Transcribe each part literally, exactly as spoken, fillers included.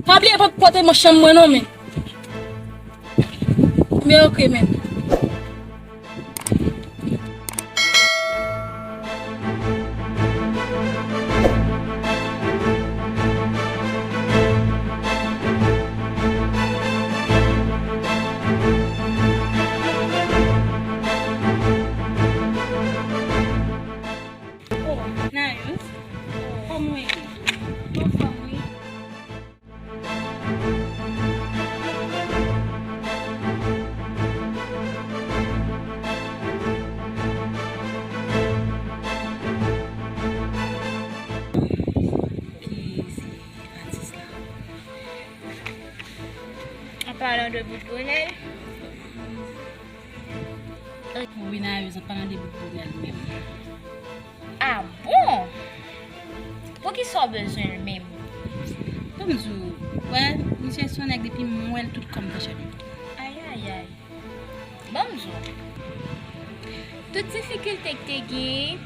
Pa bliye pa pote mwen chanm mwen non, men. Men ok, men. Oh, Nayous. Kòman w ye? Anfòm, wi. Ki se atis la? An palan de bout bonè. Wi, Nayous, an palan de bout bonè menm. Ah bon? Poukisa w bezwen l menm? Ban m di w, wè, misye se yon nèg depi m wè l tout kò m fè chalè. Ayayay. Ban m di w. Tout difikilte k te genyen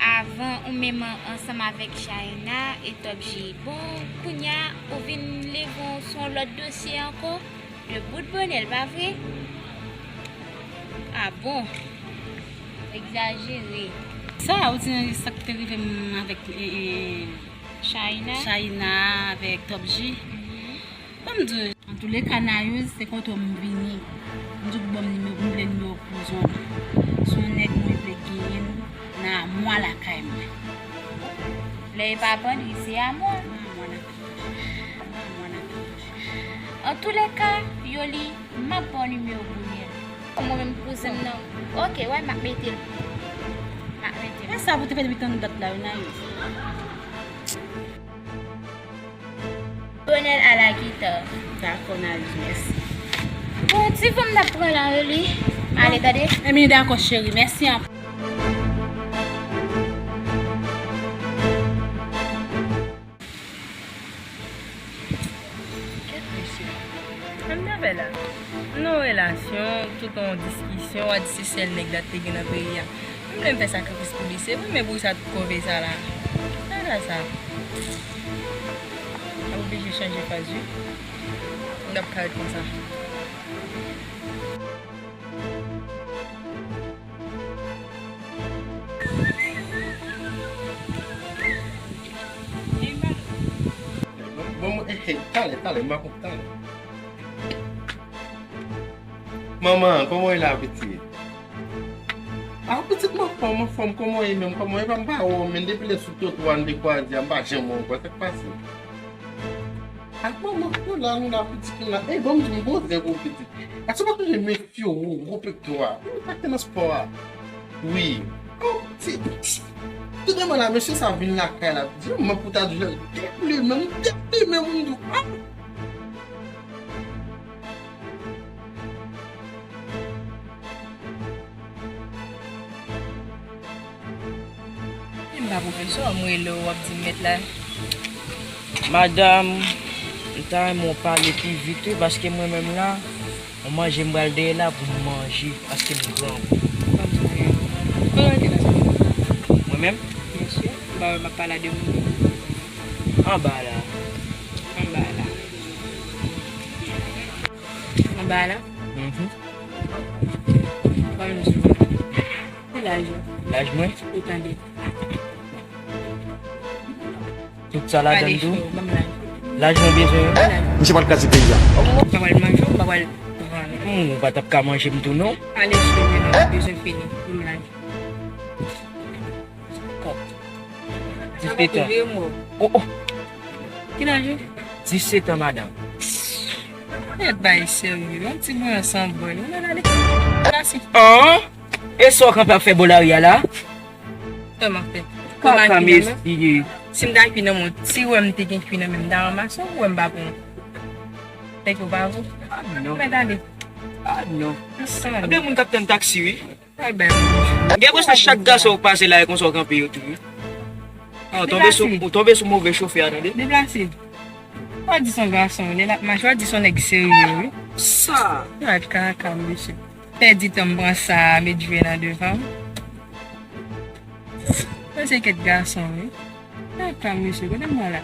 avan ou menm an- ansanm avèk Shaina e Top G, bon, kounye a ou vin leve w sou yon lòt dosye ankò? De bout bonè, pa vre? Ah bon? Egzajere. Sa, ou di sa k te rive m avèk, e, e, Shaina? Shaina avèk Top G. Mhm. Ban m di w, antouleka, Nayous, se kote w m vini. M di w pou ban m nimewo, m vle nimewo kouzon. Se yon nèg mwen vle genyen nan amwa lakay mwen. Lè e pa bandi, se amwa. Nan amwa lakay mwen. Nan amwa lakay mwen. Antouleka, Yoli, m ap ba w nimewo bonè. Mwen menm kouzen m nan. Ok, wè, m ap mete l. M ap mete l. E sa pou te fè depi tann dat la, wi, Nayous. Bonè a la gita. Dakò, Nayous, mèsi. Bon, ti van m t ap pran la, Yoli. Ale, tande. Ebyen, dakò, cheri, mèsi anpil. Kèt mesye. Ann nan fè la. Nan relasyon, tout yon diskisyon, w a di se sèl nèg la te gen nan peyi a. M vle m fè sakrifis pou li, se vre, men pou sa t kove sa la. Sa sa sa. M ap oblije chanje faz wi. M p ap ka ret konsa. Bon, bon, eh, eh, talè, talè, m pa konn talè. Manman, kòman w ye la, pitit? Ah, pitit, m anfòm, m anfòm, kòman w ye menm? Kòman w ye? M pa wè w, men depi lè sou twotwa a, n te kwaze a, m pa janm wè w ankò, sa k pase? Ak manman, nou la, nou la, pitit, nou la. Ey, ban m di w, m gon zèv pou pitit. Èske w pa sonje men Fioro, gwo pèktò a? Wi, sa k te nan spò a. Wi. Oh, ti, tout demen la, mesye sa vin lakay la. Di, manman pou ta di, deple men m, deple men m, m di w, ah! M pa pwofesè, m rele w, w ap di m mèt la. Madanm, m ta renmen w pale pi vit wi, paske mwen menm la, yon manje m pral dèyè la pou m manje, paske m grangou. Ban m di w anyen. Kote w rete la sa? Mwen menm? Byen si. M pa wè m ap pale a de moun. Anba la. Anba la. Anba la? Mhm. Ban m di w. Ki laj ou? Laj mwen? Ou tande. Tout sa ladan l tou? Pale cho, ban m laj. Laj mwen bezwen yo? Ban m laj. Misye pral kraze peyi a. M pa pral manje w, m pa pral vann ou. Hmm, ou pa t ap ka manje m tou non? Pale cho, men non, bezwen fini. Ban m laj. Disèt an. Oh, oh. Ki laj ou? Disèt an, madanm. Mèt bay serye, yon ti bwen san bwen. Ou nan ale. Plase. An? E sa w kanpe ap fè bò lari a la? Sa m ap fè? Kaka mesye. Si m ta kwi nan men w, ti wè m te gen kwi nan men m, m ta ranmase w, ou wè m pa pran w. Nèg yo pa vo. Ah non. Mèt ale. Ah non. Anpil moun k ap tann taksi wi. Ay, bay mwen. Gen konsa chak gason w pase la, e konsa w kanpe yo tou wi. Ah, w tonbe sou, w tonbe sou move chofè a, tande. Deplase. W a di se yon gason, lè l ap mache, w a di se yon nèg serye, wi. Sa. Gad kaka, mesye. Pèdi tan m pran sa, met jwe nan devan m. Mesye kèt gason, wi. Kaka, mesye, kote m pran la?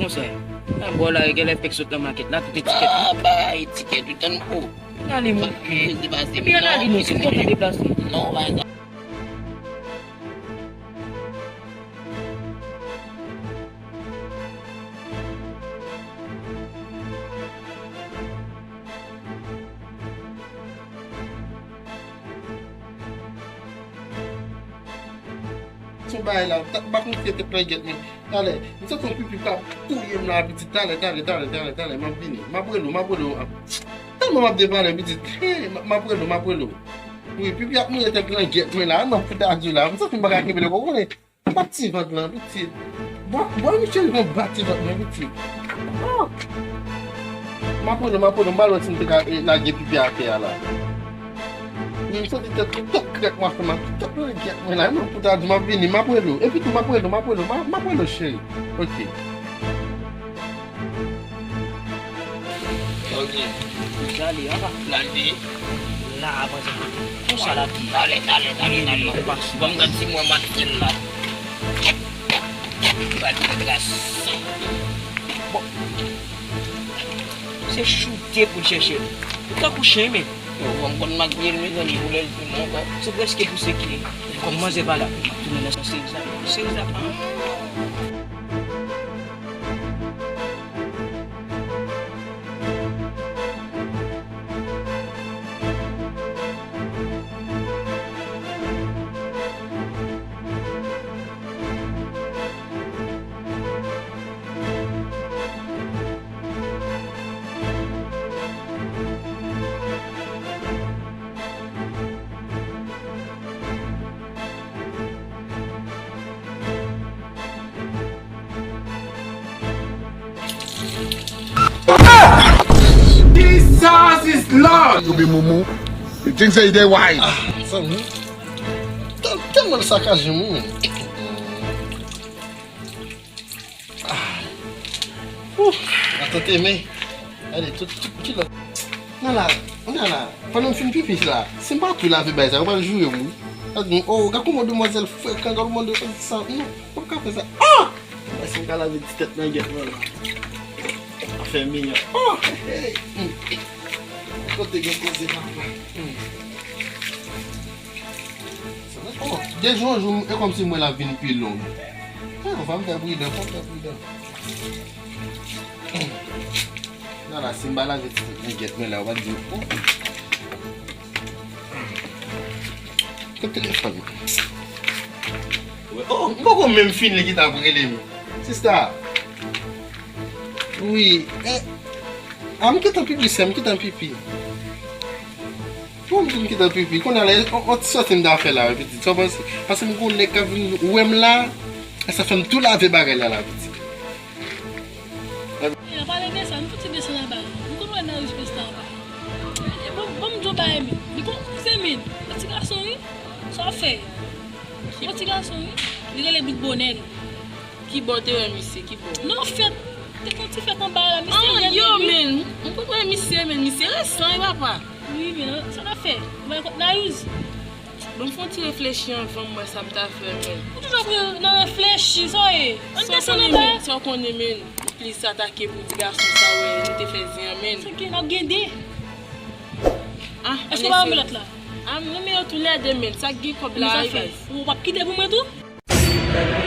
konsa. Nan bò la, genlè fèk sot nan makèt la, tout etikèt. Ah, bay etikèt, ou tann, oh. N ale, mwen. Deplase. Epi ann ale, nou, si w kontan deplase. Non, bay. Son bagay la, m pa konn ki tèt la gèt mwen. Talè, m santi yon pipi k ap touye m la, pitit. Talè, talè, talè, talè, talè, m ap vini. M ap rele w, m ap rele w. Tèlman m ap depale, pitit. Hey, m ap rele w, m ap rele w. Wi, pipi ap mouye tèt langèt mwen la. Nan fouta di la. M santi m pa ka kenbe l ankò, ou konnen. Bat ti vant lan, pitit. Bò, bò, Michel, yon bat ti vant mwen, pitit. Oh! M ap rele w, m ap rele w, m pa wè si m te ka, eh, lage pipi atè a la. Men m santi tèt, tout tèt krèk mwen fè m, tout tèt langèt mwen la. Nan fouta di m ap vini, m ap rele w. Epi tou, m ap rele w, m ap rele w, m ap, m ap rele w, cheri. Ok. Ok. Jale, anba. Jale. La, avanse. Konsa l ap ye. Talè, talè, talè, talè. Ban m gad si mwen mat fè l la. Bat m gras. Bon. Se choute pou l chèche l. Ou tankou chen, men. Yo, ban m konn mak pye l, mezanmi, pou lè l tounen ankò. Se prèske pou se ki. Kòm manzè pa la, m ap tounen nan seri sa. Seri sa. Jesus is Lord. You be mumu. You think say you dey wise. Ah, zanmi. Tèl-, tèlman l sakaje m, wi, men. Ah. Ouh, matant Eme. Gade, tout, tout kilòt. Nana, nana, pandan m fin pipi la, si m pa tou lave bagay sa, yo pral joure m, wi. Yo di m, oh, gad kòman demwazèl frekan, gad kòman de sa, non, m p ap ka fè sa. Ah! Mwen si m ka lave ti tèt nan gèt mwen la. Afè miyò. Oh, hey, hey. Hmm. Kote gen koze papa. Hmm. Oh, de jou an jou, e kòmsi mwen la vin pi long. Ah, fò m fè pridan, fò m fè pridan. Nana, si m pa lave ti nègèt mwen la, w ap di, oh. Kote telefòn? Oh, m poko menm fini, li gentan ap rele m. Sista, Wi, e, a, m gentan pipi, sè, m gentan pipi. Bon, m gentan pipi. Kounye a la, on, on ti sòti m ta fè la, wi, pitit, sa w panse? Paske m gon nèg k ap vin wè m la, e sa fè m tou lave bagay la, la, pitit. E, pale de sa, m fouti desann anba. M konn wè nan respons la anba. E, bon, bon, m di w bagay, men. Li gon kouzen, men. Yon ti gason, wi. Sa w fè? Yon ti gason, wi. Li rele Big Bonè, li. Ki bò w te wè misye? Ki bò? Non, fèt. Te fè yon ti fèt anba la, misye. Ah, yo, men. M konn wè misye, men. Misye resan, wi, papa. Wi, men, sa n ap fè? Ou bay kont Nayouz? Bon, m fè yon ti reflechi anvan m wè sa m ta fè, men. Ou toujou ap nan reflechi, sa w ye? Ann desann anba. Sa w konnen, men. Plis atake pou ti gason sa, wè, nou te fè zen an, men. Sa gen, n ap gen de. Ah, èske w pa renmen lòt la? Ah, m renmen yo toulède, men. Sa k gen kòb la, wi, baz. Ou p ap kite pou mwen tou?